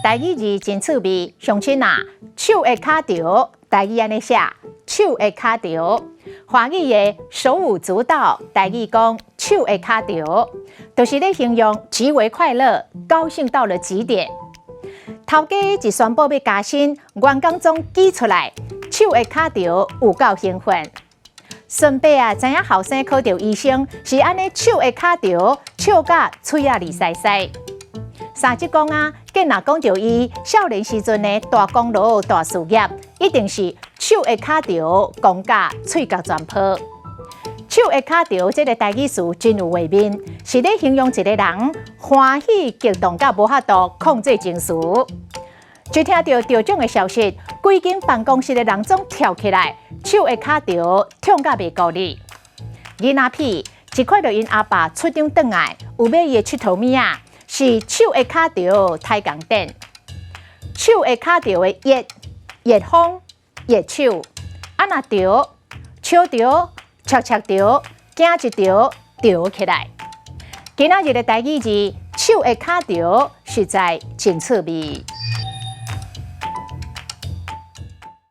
台語字真趣味，鄉親啊，手會跤著，台語按呢寫，手會跤著。華語的手舞足蹈，台語講手會跤著，就是咧形容極為快樂，高興到了極點。頭家一宣布欲加薪，員工總擠出來，手會跤著，有夠興奮。孫伯啊，知影後生考著醫生，是按呢手會跤著，笑甲喙仔膩饞饞。三叔公啊，見若講著伊少年時陣的大功勞、大事業，一定是手會跤著，講甲喙角全破。手會跤著這个台語詞真有畫面，是咧形容一个人歡喜激動甲無法度控制情緒。一聽著得獎的消息，規間辦公室的人總跳起來，手會跤著，痛甲袂顧得。囡仔屁一看著𪜶阿爸出張轉來，有買伊的𨑨迌物仔，是手會跤著刣仝電。手會跤著的熱熱風熱手，啊若著笑著，悄悄著，驚一著，著起來。今仔日的台語字，手會跤著，實在真趣味。